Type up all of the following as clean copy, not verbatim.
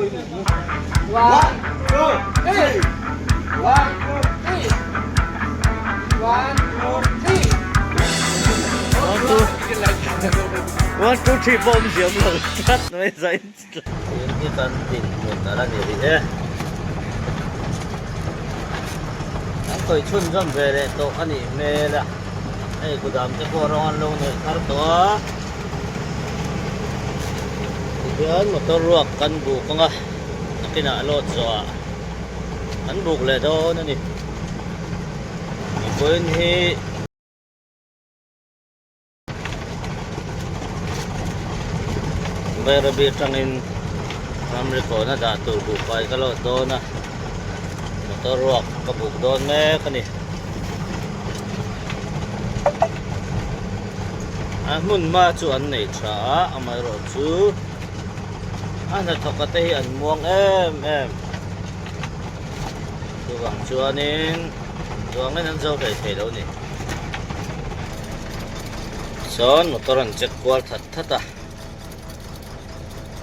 One, two, three. One, two, three. One, two, three. One, two. One, two, three pawh awm ziam lo tlat mai zain Tun hi kan dinhmun a la ni rih e. An tawih chhunzawm ve leh tawh a nih hmel a. Hei kudam te pawh rawng an lo nawih thar tawh a. Tihian motor ruak kan buk ang a, nakinah load zawh ah an buk leh dawn a ni. Vawiin hi. Bairabi atangin ramri kawna dah tur buhfai ka lawt dawn a, motor ruak ka buk dawn mek a ni. A hmun hma chu an nei tha a, amaherawh chu a hnathawka te hi an muang em em. Chuvang chuanin duangin an zo hlei thei lo a ni. Sawn motor an check kual that that a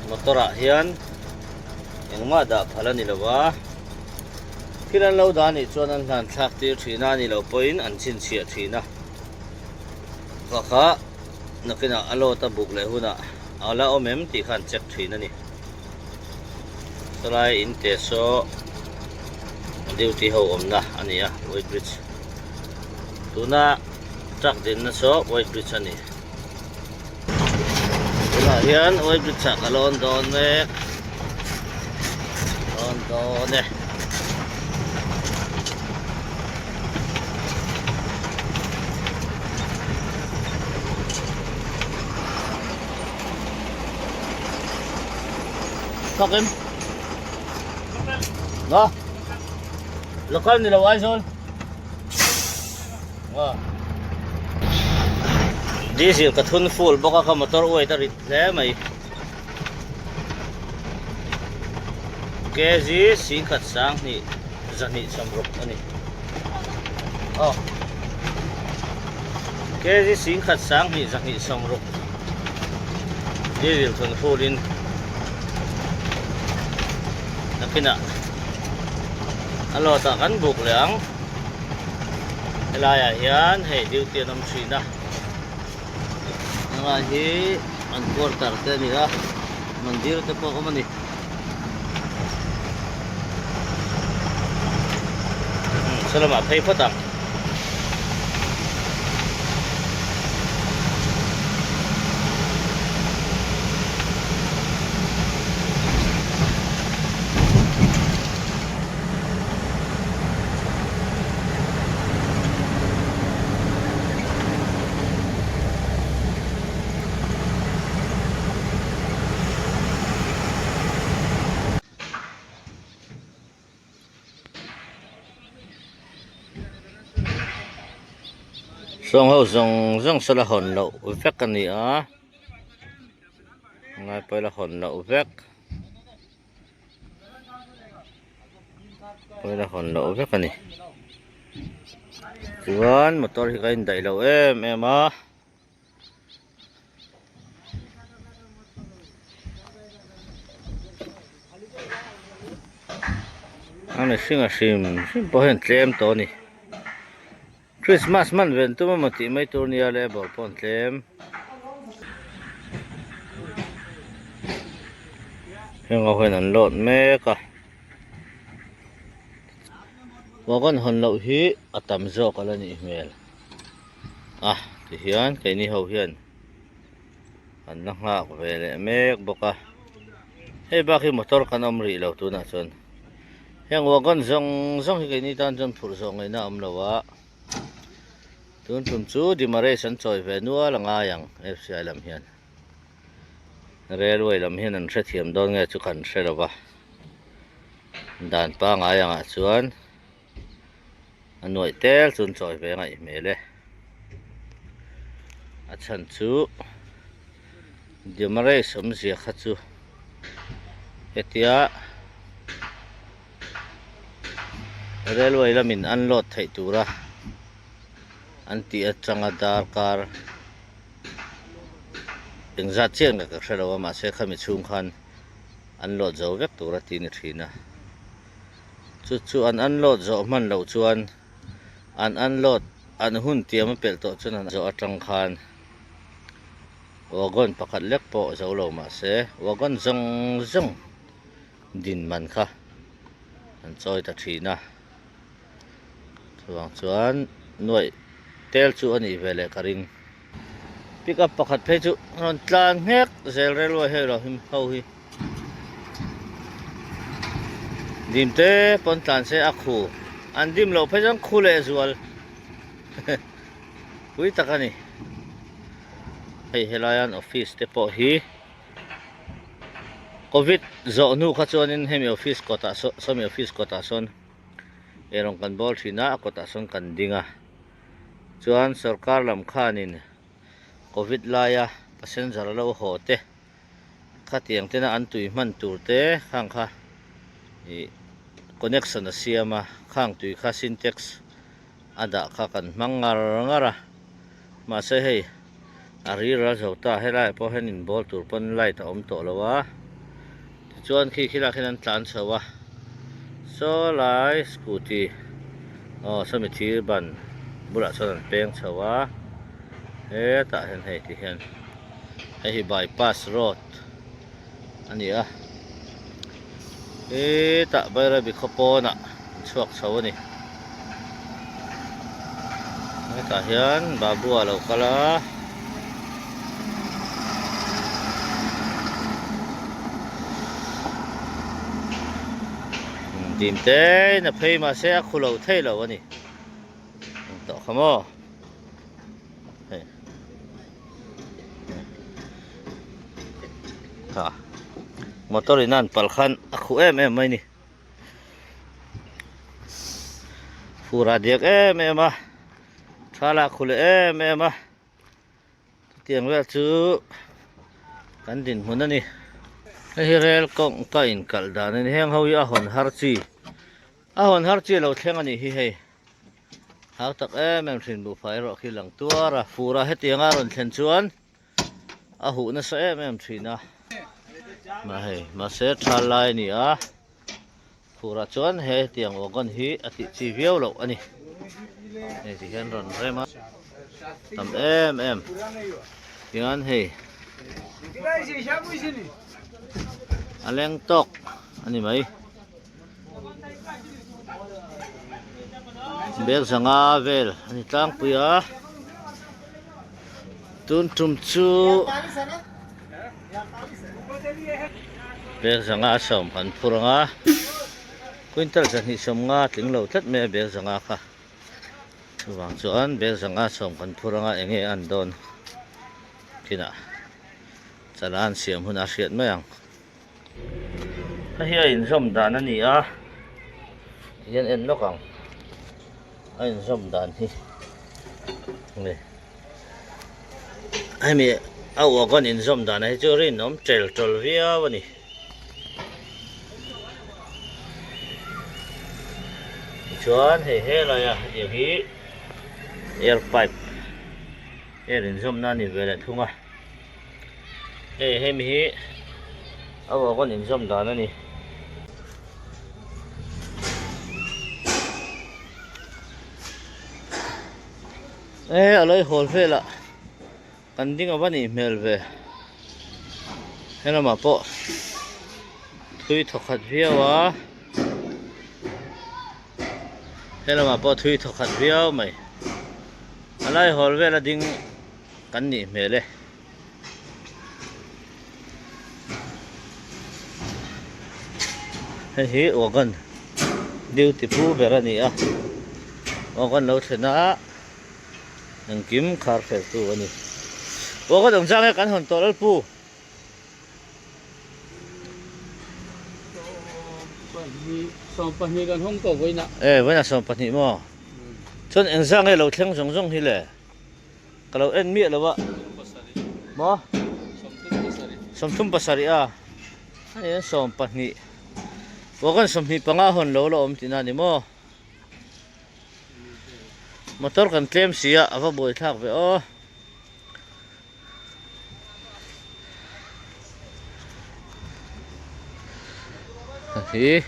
motor ah hian engmah dah phal a ni lo a thil an lo dah anih chuan an hlan thlak tir thin a ni lo pawhin an chhinchhiah thin a kha kha nakinah a load a buk leh hunah a la awm em tih kha an check thin a ni sawlai in te saw duty ho awmna a ni a weight bridge tuna truck dinna saw weight bridge a ni tunah hian weight bridge ah ka lawn dawn mek lawn dawn e. Thawk em? Nga. Local ni lo Aizawl. Nga. Diesel ka thun full bawk a ka motor weight a rit hle mai. Kg singkhat sanghnih zahnih sawmruk a ni. Aw. Kg singkhat sanghnih zahnih sawmruk diesel thun full in nakinah a load ah kan buk leh ang helaiah hian hei duty an awm thin a helai hi an quarter te a ni a mandir te pawh a awm a ni. Saw lamah phei phawt ang. Sawng ho zawng zawng saw la hawn loh vek a ni a ngai pawh la hawn loh vek pawh la hawn loh vek a ni chuan motor hi ka indaih loh em em a. A mihring a hrim hrim pawh hian tlem tawh a ni Christmas hman ven tum emaw tih mai tur nia labour pawh an tlem heng ho hian an load mek a wagon hawn loh hi a tam zawk a la nih hmel. a tihian keini ho hian an la nghak ve leh mek bawk a hei bak hi motor kan awm rih lo tunah chuan heng wagon zawng zawng hi keini tan chuan phurh zawh ngaihna a awm lo a tun tum chu demarriage an chawi ve nual a ngai ang F_C_I lam hian railway lam hian an hrethiam dawn nge chu kan hre lo va dan pangai angah chuan. A nuaih tel chuan chawi ve a ngaih hmel e a chhan chu demarriage awmzia kha chu hetia railway lamin an load theih tura an tih atanga darkar engzat chiah nge ka hrelo a mahse khami chhung khan. Unload zo vek tur a tih ni thin a. Chu chu an unload zawh hman loh chuan an unload an hun tiam a pelh tawh chuan an zawh atang khan wagon pakhat lek pawh zo lo mah se wagon zawng zawng din man kha an chawi ta thin a. Chuvang chuan nuaih tel chu a nih ve leh ka ring. Pick up pakhat phei chu rawn tlan nghek zel railway hei lo him ho hi. Dim te pawn tlan se a khu an dim loh phei chuan khu leh zual pui tak a ni. Hei helai an office te pawh hi covid zawh hnu kha chuanin hemi office kawtah saw sawmi office kawtah sawn eirawng kan bawl thin a a kawtah sawn kan ding a. Chuan sorkar lam khanin covid laia passenger a lo haw te khatiang tena an tui hman tur te khang kha ih connection a siam a khang tui kha sintex a dah kha kan hmang ngar ngar a mahse hei a ri ral zo ta helaiah pawh hian inbawl tur pawn light a awm tawh lo a tichuan khi khilaiah khian an tlan chho a saw lai scooty aw sawmi thir ban bulah chuan an peng chho a hetah hian hei ti hian hei hi bypass road a ni a hetah Bairabi khaw pawnah an chhuak chho a ni hetah hian babu a lo kal a. Dim te in a phei mahse a khu lo thei lo a ni tawh kha maw hei. Ha motor in a an pal khan a khuh em em mai ni fur a diak em em a tha lah khuh leh em em a chutiang vel chu kan dinhmun a ni hei hi rel kawngka inkalh dan a ni heng ho hi a hawn har chi a hawn har chi a lo thleng a nih hi hei. Hau tak em em thin buhfai erawh khi lang tuar a, fur a hetiang a rawn thlen chuan a huh nasa em em thin a, mah hei mahse tha lai a ni a, fur ah chuan he hetiang wagon hi a tih chi viau loh a ni, hei ti hian rawn rem a tam em em tichuan hei a leng tawk a ni mai. Bag zanga vel a ni tlangpui a tun tum chu bag zanga a sawm kan phur ang a quintal zahnih sawmnga tling lo tlat mai a bag zanga kha chuvang chuan bag zanga sawm kan phur ang a eng nge a an dawn kinah chala an siam hun a hriat mai ang. Hei hi a inzawm dan a ni a tihian en lawk ang a inzawm dan hi nge hemi a wagon inzawm dan hi chu rinawm tel tawl viau a ni. Tichuan hei helaia hetiang hi air pipe air inzawmna a ni ve leh thung a. Hei hemi hi a wagon inzawm dan a ni. E a lo hawl velah kan ding ava nih hmel ve. Helamah pawh thui thawkhat viau a. Helamah pawh thui thawkhat viau mai. A lai hawl vela ding kan nih hmel e. Hei hi wagon duty pu ber a ni a wagon lo thlen a engkim khar fel tu a ni wagon awm chang e kan hawn tawh lalpu. Sawmpahnih kan hawng tawh vawiinah. E vawiinah sawmpahnih maw? Chuan engzah nge lo thleng zawng zawng hi le? Ka lo en miah lo a. Maw? Sawmthum pasarih a. Hei an 12. Wagon 25 hawn lo la awm tihna a ni maw? Motor kan tlem si a, a va buaithlak ve aw. Hi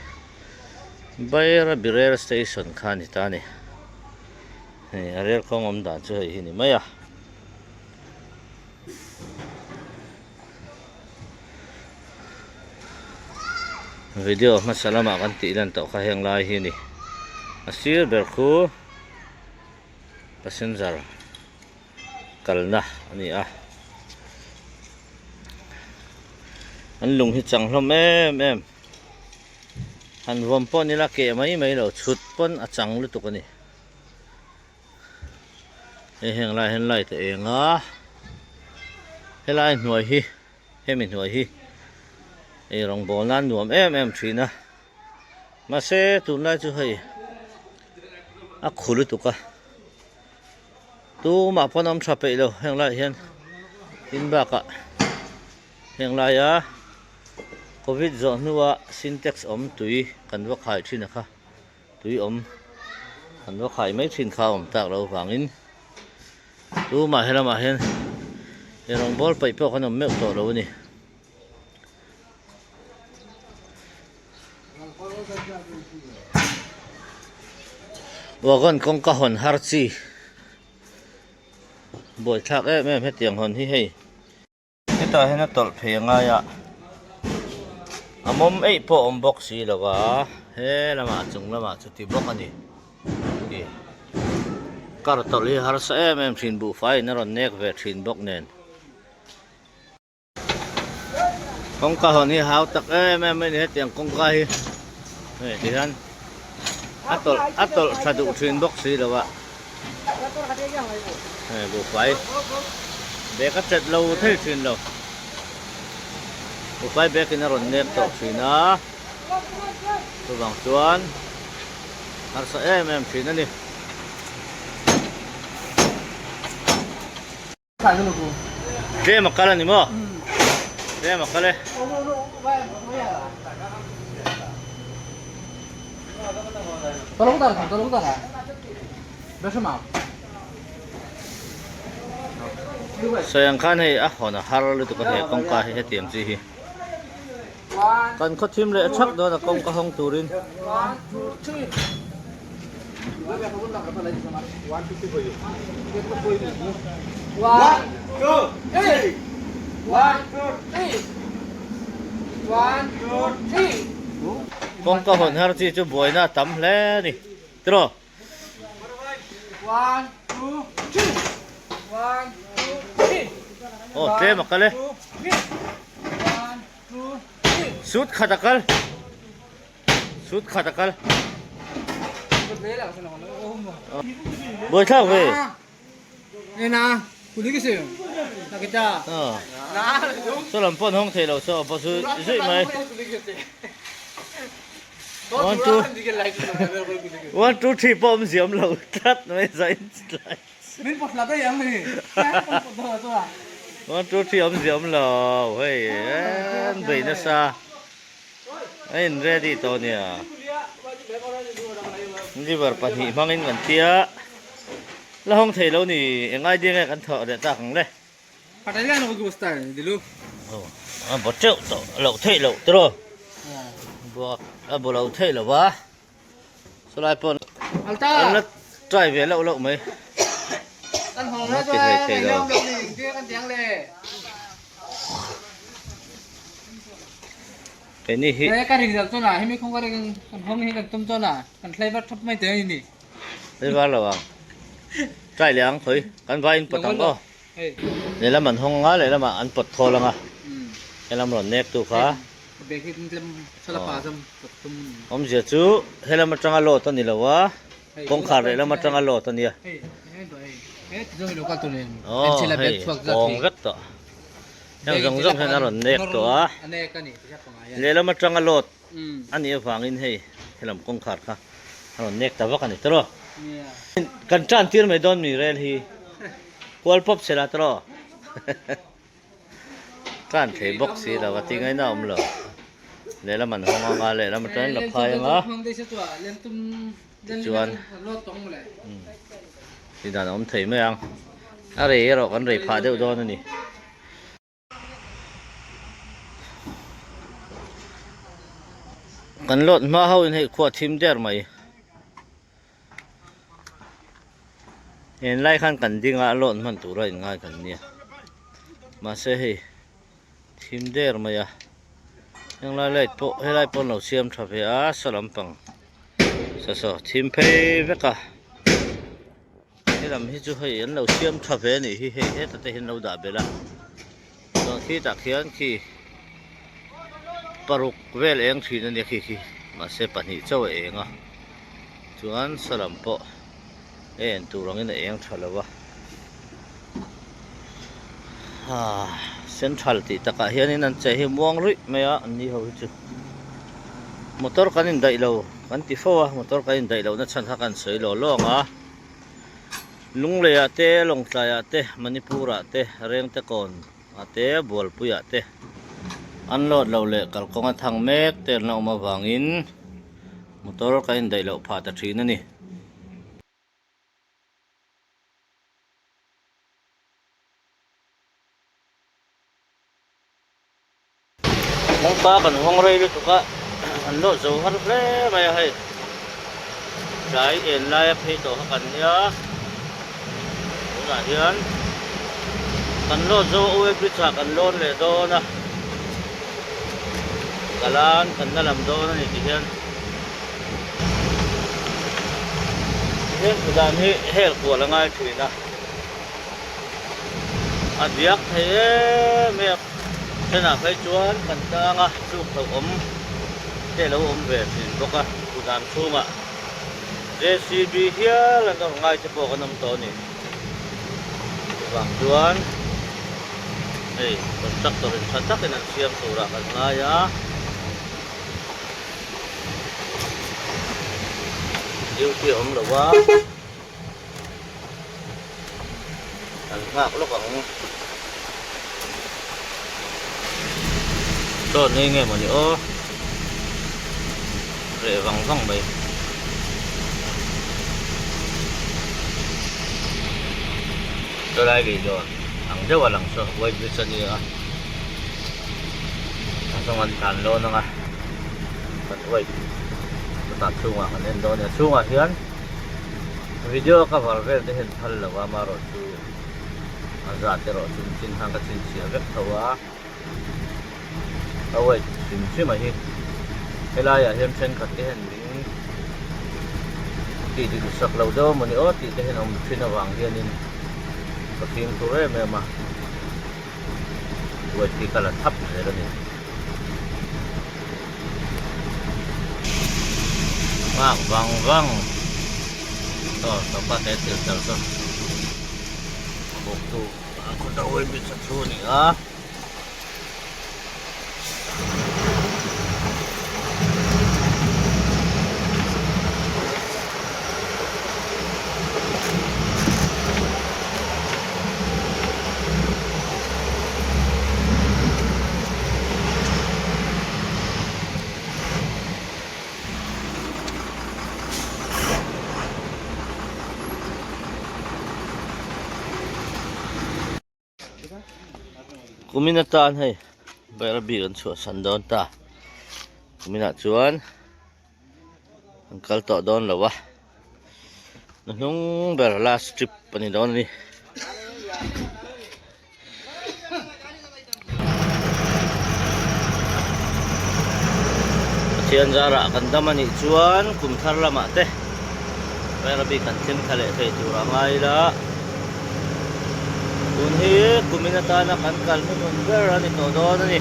Bairabi rail station kha a ni ta a ni. Hei a rel kawng awm dan chu hei hi ni mai a. Video hmasa lamah kan tih lan tawh kha heng lai hi a ni. A sir ber khu passenger kalna a ni a. An lung hi chang hlawm em em. Han vawm pawh nila keh mai mai lo chhut pawn a chang lutuk a ni. Hei heng lai hian light a eng a helai hnuai hi hemi hnuai hi ei rawngbawl nan nuam em em thin a mahse tunlai chu hei a khu lutuk a tumah pawn awm tha peih lo heng laiah hian tin bakah heng laia covid zawh hnua sintex awm tui kan va khai thin a kha. Tui awm an va khai mai thin kha a awm tak loh avangin tumah he lamah hian ei rawng bawl paih pawh kan awm meuh tawh lo a ni. Wagon kawngka hawn har chi buaithlak em em hetiang hawn hi hei. Hetah hian a tawlh phei a ngai a, a mawm eih pawh a awm bawk si lo a, he lamah chung lamah chuti bawk a ni tih kar tawlh hi harsa em em thin buhfai in a rawn nek ve thin bawk nen. Kawngka hawn hi hau tak em em mai a ni hetiang kawngka hi hei ti hian a tawlh a tawlh tha duh thin bawk si lo a. Hei buhfai bag a chet lo thei thin lo buhfai bag in a rawn nek tawh thin a chuvang chuan harsa em em thin a ni. Tlem a kal a ni maw? Tlem a kal e. Sawi ang khan hei a hawn a har lutuk a he kawngka hi hetiang chi hi. Kan khaw thim leh thak dawn a kawngka hawng turin. Kawngka hawn har chi chu buaina a tam hle a ni. Tiraw? Aw tlem a kal e. Sut khat a kal. Sut khat a kal. Buaithlak ve. Saw lam pawh an hawng thei lo saw pawh chu zuih mai. One two one two three pawh awm ziam lo tlat mai zain tlai. One two three awm ziam lo hei an bei nasa a in ready tawh nia. Liver pahnih hmangin kan tia la hawng thei lo ni eng idea nge kan thawh leh tak ang le. A baw teuh tawh loh theih loh tiraw a baw lo theih lo va chulai pawh an la try ve loh loh mai an ti hlei thei lo. Keini hi Tleivar lo ang try leh ang khawi kan vai in pawt ang aw. Lehlam an hawng anga lehlamah an pawt thawl anga helam rawn nek tu kha awmzia chu helam atanga load a ni lo a kawngkhar lehlam atanga load a nia aw hei kawng vek tawh heng zawng zawng hian a rawn nek tawh a lehlam atanga load a nih avangin hei helam kawngkhar kha a rawn nek ta vak a ni tawh kan tan tir mai dawn mi rel hi kual pawp che la tawh tan thei bawk si lo a tingaina a awm lo lehlam an hawng anga lehlam atangin la phai anga tichuan tihdan a awm thei mai ang a rei erawh kan rei phah deuh dawn a ni. Kan load hma ho in hei khua thim der mai. Henlai khan kan ding a load hman tura in ngai kan nia. Mahse hei thim der mai a. Henglai light pawh helai pawh an lo siam tha ve a saw lampang saw saw thim phei vek a. Helam hi chu hei an lo siam tha ve anih hi hei heta te hian lo dah belh a chuan khitah khian khi paruk vel eng thin ania khi khi mahse pahnih chauh a eng a chuan salam pawh a en tur angin a eng tha lo a haa central tih takah hianin an che hi muang ruih mai a an ni ho hi chu motor kan indaih lo. Kan ti fo a, motor kan indaih lohna chhan kha kan sawi law law ang a. Lungleiah te, Lawngtlaiah te, Manipurah te, Rengtekawn ah te, Bualpuiah te an load loh leh kalkawnga thang mek te an la awm avangin motor kan indaih loh phah ta thin a ni. Kawngka kan hawng rei lutuk a, an lawh zo har hle mai a hei. Tlai en laia phei tawh kha kan nia. Tunah hian kan lawh zo a Uwe Bridge ah kan lawn leh dawn a. Kalan kan la lam dawn a ni ti hian. Tihian thudan hi hel kual a ngai thin a. A diak thei em em a. Thenah phei chuan kan tlang a chuk hlauh awm te lo awm ve thin bawk a, thudan chhungah JCB hial an awrh ngai te pawh kan awm tawh a ni. Chuvang chuan hei contractor in tha takin an siam turah kan ngai a. Duty a awm lo a. An nghak lawk ang. Chaw nei nge mawni aw. Reh vang vang mai. Chaw lai lei dawn ang deuh a lang saw white bridge a nia. A zawng an tlan lawn ang a. Kan white chutah chhungah kan en dawn a nia. Chhungah hian. Video cover vel te hian phal lo a amaherawh chu a zat erawh chu chin khan ka chhinchhiah vek tho a a weight hrim hrim a hi helaiah hian thenkhat te hian min tih dik sak lo deuh a mawni aw tih te hian awm thin avang hianin ka fimkhur em em a weight hi ka la thap zel a ni. Nghak vang vang saw sofa te thil tel saw a bawk chu a khaw deuh em em thu a ni a. Kumin atan hei Bairabi kan chhuahsan dawn ta kuminah chuan an kal tawh dawn lo a a hnung ber last trip a ni dawn a ni. Pathian zarah kan dam a nih chuan kum thar lamah te Bairabi kan thleng thla leh thei tur a ngai ila tun hi kumin atana kan kal hnuhnun ber a ni tawh dawn a ni.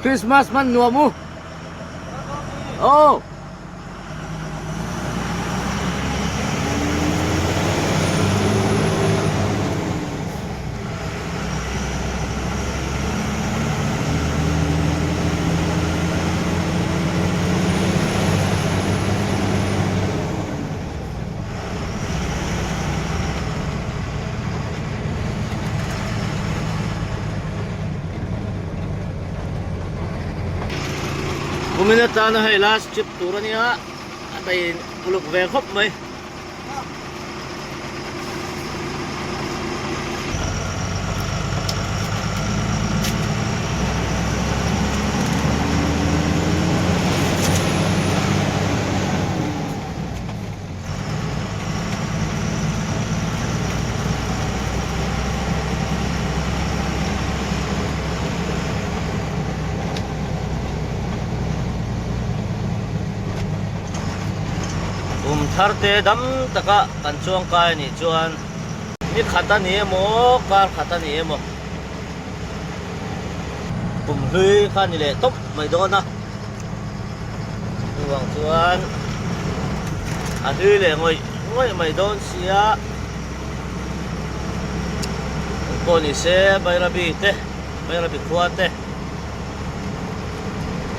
Christmas man nuam u. Oh. Kumin atana hei last trip tur a nia a bei uluk ve khawp mai. Kum thar te dam taka kan chuang kai a nih chuan ni khat a ni emaw kar khat a ni emaw kum hlui kha a ni leh tawp mai dawn a chuvang chuan a hlui leh ngawih ngawih mai dawn sia engpawh ni se Bairabi te Bairabi khua te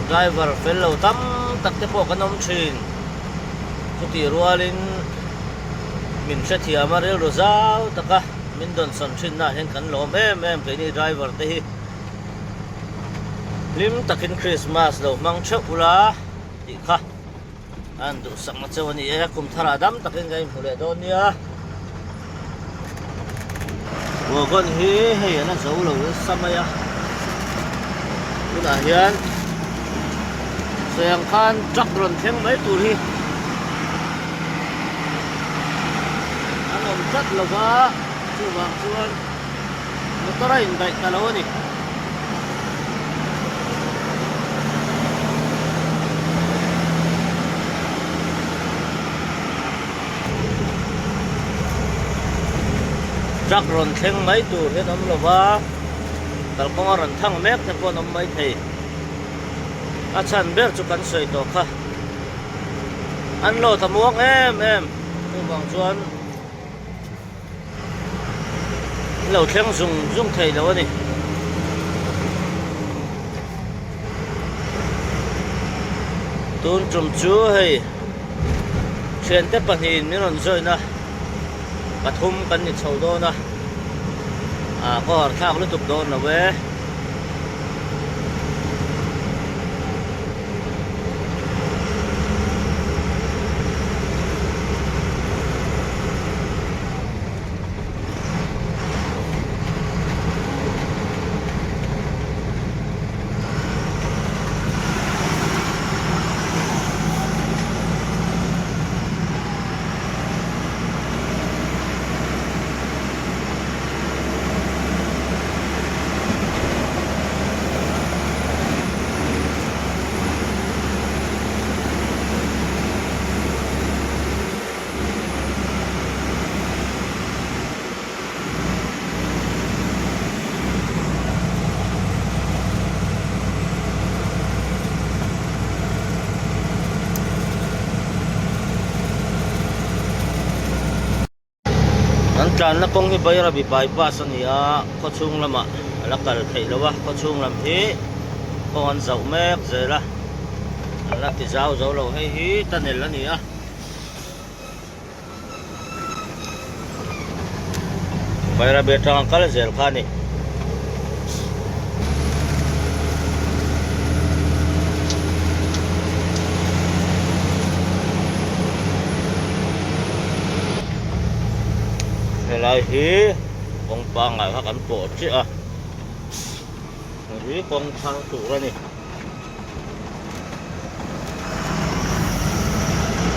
driver fel lo tam tak te pawh kan awm thin chutih rualin min hrethiam a rilru zau taka min dawnsawn thin nah hian kan lawm em em keini driver te hi. Hlim takin Christmas lo hmang theuh ula tih kha an duhsakna cheu a ni e, kum tharah dam takin ka inhmu leh dawn nia. Wagon hi hei an a zo lo nasa mai a, tunah hian sawi ang khan truck rawn thleng mai tur hi an awm tlat lo va, chuvang chuan. Motor a indaih ta lo a ni. Truck rawn thleng mai tur hian awm lo va, kalkawng a rawn thang mek te pawh an awm mai thei. A chhan ber chu kan sawi tawh kha. An lo ta muang em em chuvang chuan. Lo thleng zung zung thei lo a ni. Tun tum chu hei thiante pahnihin min rawn join a, pathum kan ni chho dawn a, ah ka harh thlak lutuk dawn lo e. Kan tlanna kawng hi Bairabi bypass a ni a, khawchhung lamah a la kal theih loh a, khawchhung lam hi kawng an zauh mek zel a, an la ti zau zo lo, hei hi tunnel a ni a. Bairabi atanga kal zel kha a ni. Helai hi kawng pangngai kha kan pawh chiah a hei hi kawng thar tur a ni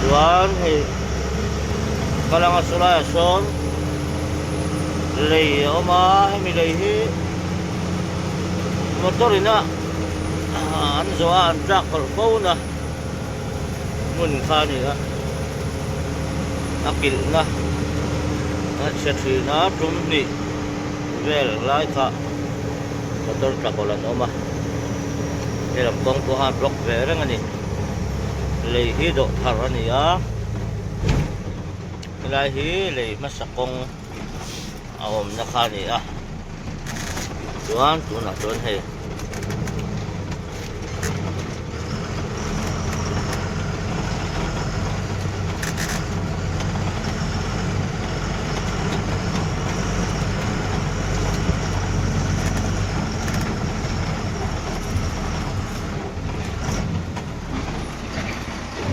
chuan hei kalanga sawlaiah sawn lei a awm a hemi lei hi motor in a an zawh a an tlak hawlh fo na hmun kha a ni a a kilhna a chhe thin a tum hnih vel lai kha motor tla kawlh an awm a helam kawng pawh a block ve reng a ni lei hi dawh thar a ni a helai hi lei hmasa kawng a awmna kha a ni a chuan tunah chuan hei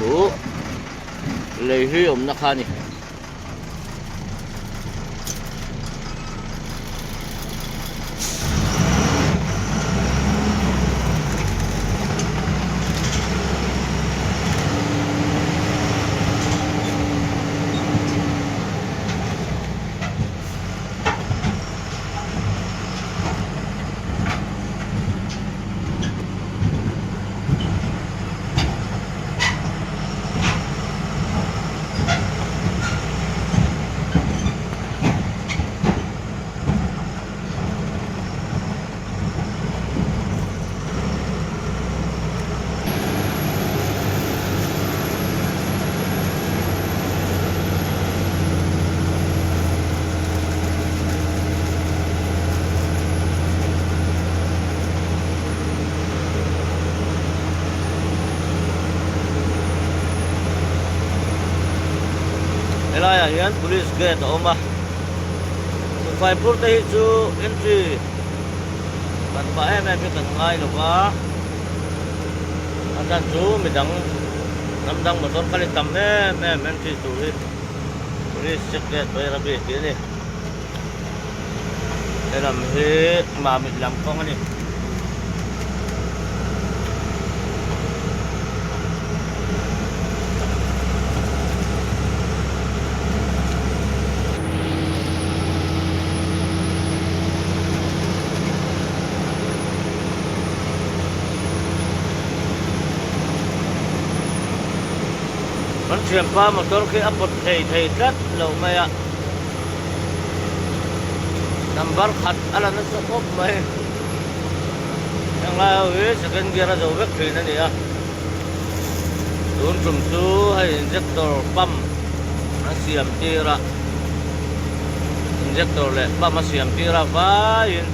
Khu lei hlui awmna kha a ni. Helaiah hian police gate a awm a, Faipur te hi chu entry kan pah em em hi kan ngai lo va, a chhan chu midang hnam dang motor kal hi tam em em entry tur hi police check gate Bairabi tih a ni. Helam hi Mamit lam kawng a ni. Kan thianpa motor khi a pawt thei thei tlat lo mai a. Number khat a la nasa khawp mai. Heng lai ho hi second gear a zo vek thin a ni a. Tun tum chu hei injector pump a siam tir a. Injector leh pump a siam tir a vaiin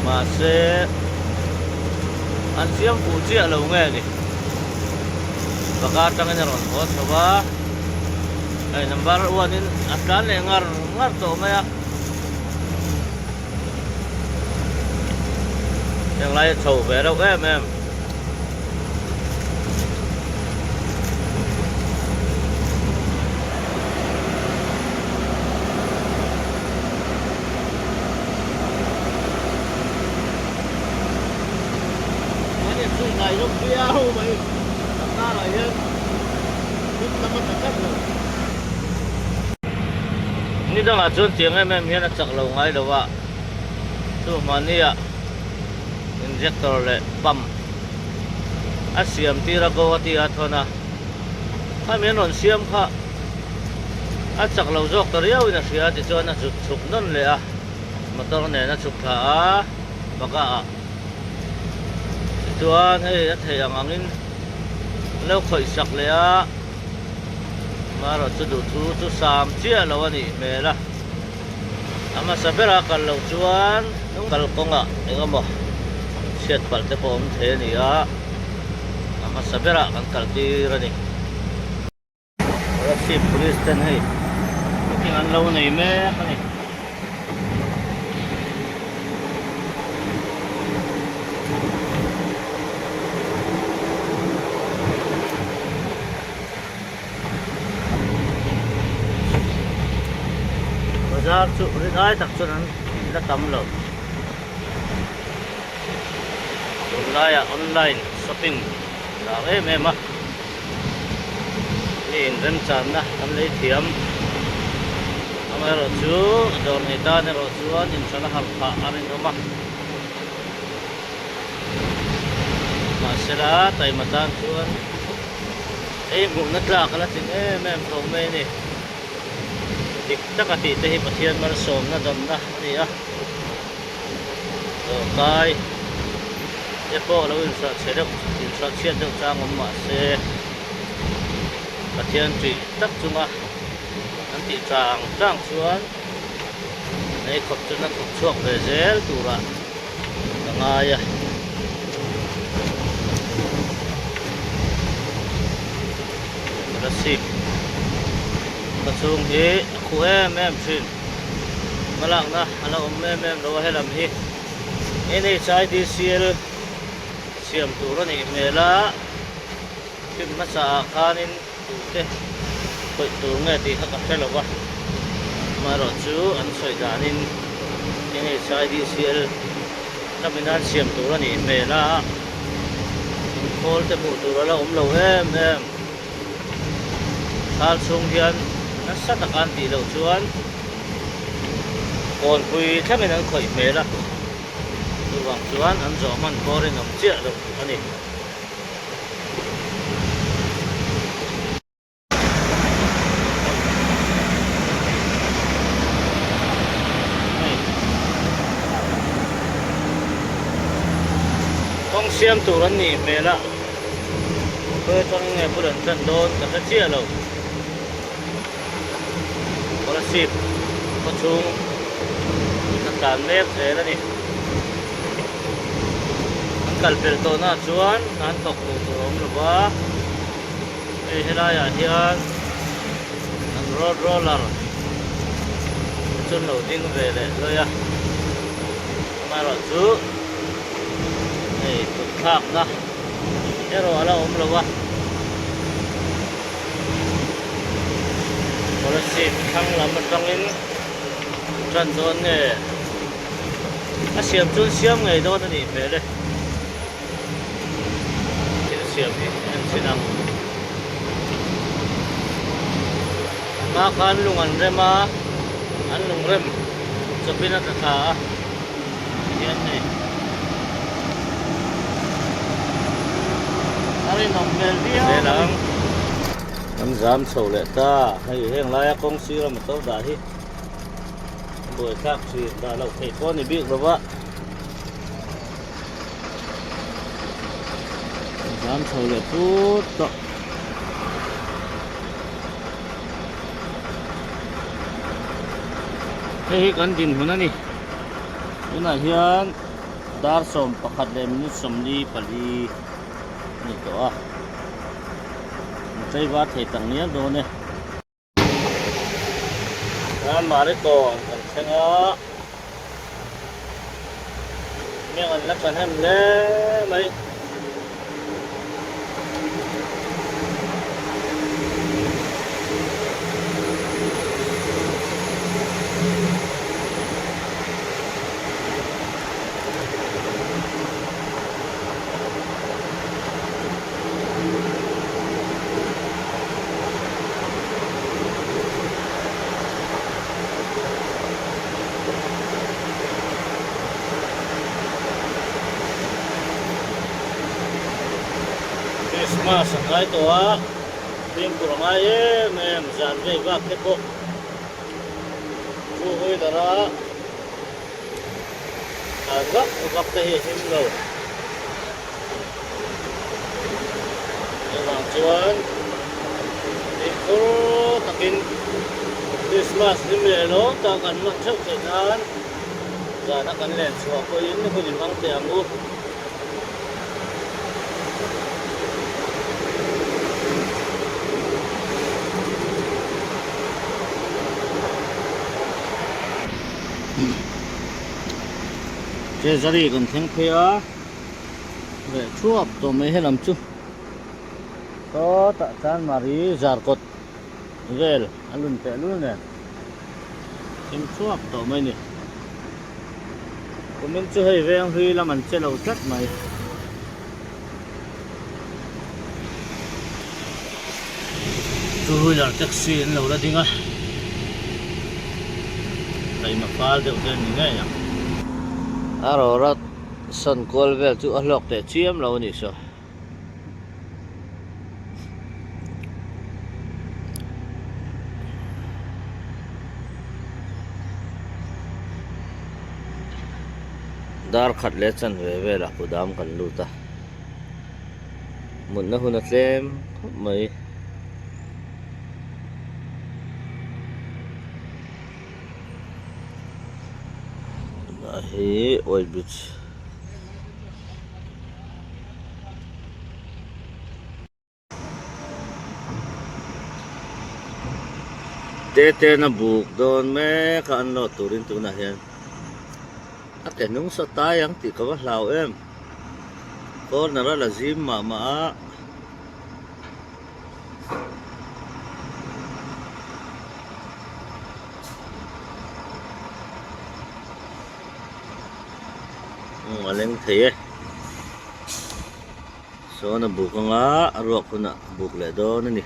mahse an siam fuh chiah lo nge ni. Baka atangin a rawn haw chho a. Hei number one in a tlan leh ngar ngar tawh mai a. Heng lai a chho ve reuh em em. An inchhui ngai hlawm viau mai a karah hian hmun lam a tla tlat lo. Ni dangah chuan tiang em em hian a chak lo ngai lo a, chu mahnia injector leh pump a siam tir a Guwahati a thawn a, khami an rawn siam kha a chak lo zawk ta riau in a hria tichuan a zut chhuk nawn leh a, motor nen a chhuk thla a baka ah tichuan hei a theih ang angin an lo khawih sak leh a. Amaherawh chu duhthu chu sam chiah lo a nih hmel a, a hmasa bera kal loh chuan kalkawngah eng emaw chhiat palh te pawh awm thei a ni a, a hmasa berah kan kal tir a ni. Kolasib Police ten hei meeting an lo nei mek a ni. Bazar chu rin ai tak chuan an la tam lo. Tunlaiah online shopping lar em em a. Mi inremchanna an lei thiam. Amaherawh chu dawr nei tan erawh chuan inhralh a harh phah a rinawm a. Mahsela taima tan chuan ei hmuhna tlak a la tling em em tho mai a ni. Dik taka tih te hi Pathian malsawmna damna a ni a. Dawrkai te pawh lo inhralh chhe deuh inhralh chhiat deuh chang awm mah se Pathian tih tak chunga an tih chang chang chuan nei khawp chuan a thawk chhuak ve zel turah ka ngai a. Kolasib ka chhung hi a khuh em em thin. Hmalakna a la awm em em lo a helam hi NHIDCL siam tur a nih hmel a. Film hmasa ah khanin tute khawih tur nge tih kha ka hre lo va, amaherawh chu an sawi danin NHIDCL lamin an siam tur a nih hmel a, inkhawl te hmuh tur a la awm lo em em. Thal chhung hian nasa taka an tih loh chuan kawnpui thlengin an khawih hmel a, chuvang chuan an zawh hman pawh rinawm chiah loh a ni. Kawng siam tur an nih hmel a, khawi atangin nge bul an tan dawn ka hre chiah lo. Kolasib khawchhung a tlan mek zel a ni. An kal pel tawhna chuan an thawk hmuh tur a awm lo va, hei helaiah hian an road roller te chu an lo ding ve leh lawi a, amaherawhchu hei kut thlakna erawh a la awm lo a, Kolasib thlang lam atangin tan dawn nge. A siam chuan siam ngei dawn a nih hmel e. Thil siam hi en chin ang. Hma khan lung an rem a, an lung rem chawpin a tla thla a tihian hei. A rinawm hmel viau a ni. Kan zam chho leh ta, hei heng laia kawng sira motor dah hi. Buaithlak thin dah loh theih pawh a ni bik lo va. Zam chho leh put tawh. Hei hi kan dinhmun a ni. Tunah hian dar 11 leh minute 44 a ni tawh a. An tlaivar thei tak ngial dawn e. Chuan Marikawn kan thleng a, miang an la thahnem hle mai. Christmas a hnai tawh a, fimkhur a ngai em em zan vei vak te pawh two wheeler a tlan vak vak te hi a him lo. Chuvang chuan fimkhur takin Christmas hlim leh lawm tak kan hman theuh theih nan zana kan len chhuah pawhin hun i hmang teh ang u. Treasury kan thleng phei a. Reh thuap tawh mai helam chu sawtah chuan Mari Zarkawt vel a lun teh lul nen thim thuap tawh mai ni. Kumin chu hei veng hlui lam an che lo tlat mai. Two wheeler taxi an lo la ding a taima fal deuh te an ni ngei ang. A rawra Sawn kual vel chu a hlawk teh chiam lo a nih saw. Dar khat leh chanve velah kudam kan lut a, mutna hun a tlem khawp mai. Tunah hi oil bridge te ten a buk dawn mek a an load turin tunah hian a ke hnung saw tai ang tih ka va hlau em corner a la zim mah mah a. Umm a leng thei e. Sawn a buk anga a ruak hunah a buk leh dawn a ni.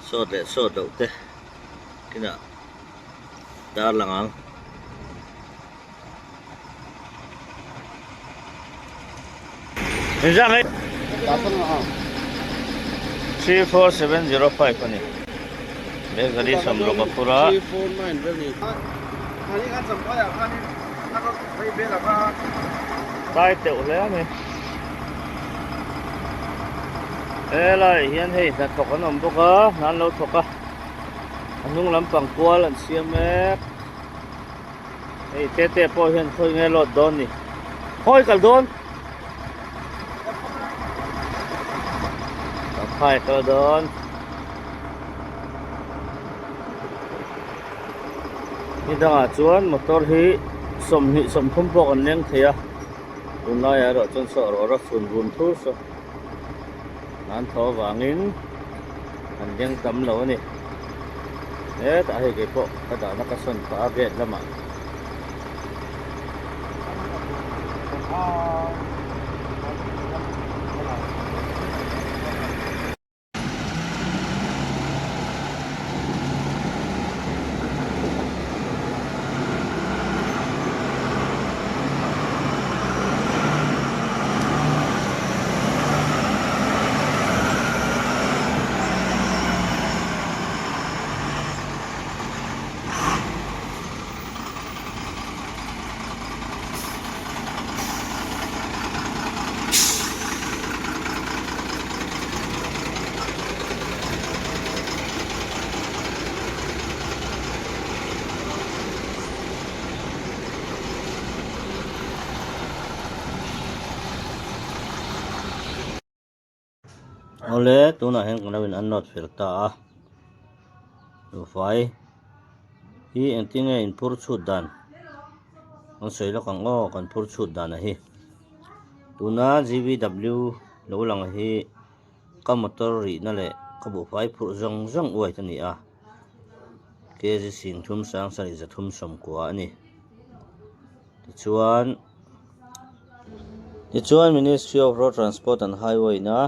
Sawt leh sawt loh te kinah darlang ang. 34705 a ni. Bakery sawmruk a phur a. Tlai teuh hle a ni. Helaiah hian hei hnathawk an awm bawk a, hna an lo thawk a. A hnung lampang kual an siam mek. Hei tete pawh hian khawi nge load dawn ni. Khawi kal dawn. Phai kal dawn. Ni dangah chuan motor hi 20 30 pawh kan leng thei a. Tunlaiah erawh chuan saw rawh rawh chhun vun thur saw. An thaw avangin an leng tam lo a ni. Hetah hei kei pawh ka dahna ka sawn phah a gate lamah. Awle tunah hian kan lo in unload fel ta a buhfai hi engtin nge in phur chhut dan kan sawi lawk ang aw kan phur chhut dan a hi tuna G_V_W lo lang hi ka motor rihna leh ka buhfai phurh zawng zawng uai ta ni a kg singthum sang sarih zathum sawmkua a ni tichuan. Tichuan Ministry of Road Transport and Highway ina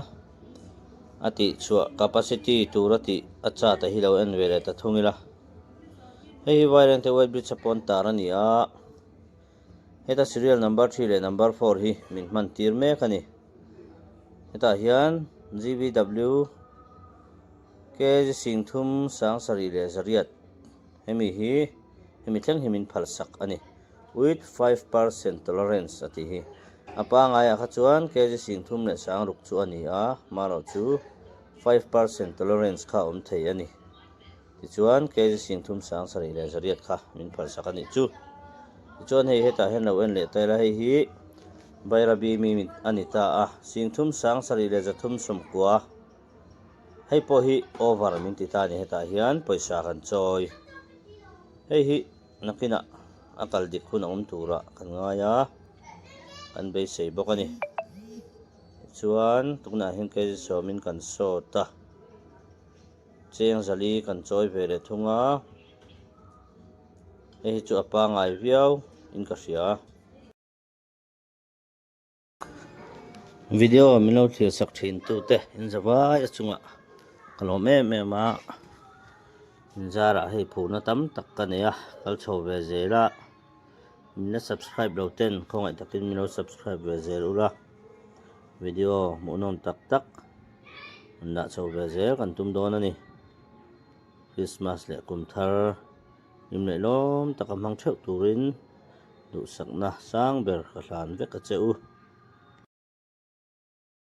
a tih chhuah capacity tur a tih a chart a hi lo en ve leh ta thung ila. Hei hi Vairengte Weight Bridge a pawn tar a ni a, heta serial number 3 leh number 4 hi min hman tir mek a ni. Hetah hian GVW kg singthum sang sarih leh zariat hemi hi hemi thleng hi min phalsak a ni. With 5% tolerance a tih hi. A pangaiah kha chuan kg singthum leh sangruk chu a ni a, marawh chu 5% tolerance kha a awm thei a ni. Tichuan kg singthum sang sarih leh zariat kha min phalsak a nih chu. Tichuan hei hetah hian lo en leh ta ila hei hi Bairabi mi a ni ta a, singthum sang sarih leh zathum sawmkua hei pawh hi over min ti ta a ni hetah hian pawisa kan chawi. Hei hi. Nakinah a kal dik hun a awm turah kan ngai a, kan beisei bawk a ni. Tichuan tunah hian kg sawmin kan sawt a, cheng zali kan chawi ve leh thung a, hei hi chu a pangai viau in ka hria. Video min lo thlir sak thin tu te in zavai a chungah ka lawm em em a in zarah hei phurna tam tak ka nei a kal chho ve zel a min la subscribe lo ten khawngaih takin min lo subscribe ve zel ula video hmuhnawm tak tak an dah chho ve zel kan tum dawn a ni Christmas leh kum thar hlim leh lawm taka hmang theuh turin. Duhsakna sang ber ka hlan vek a che u.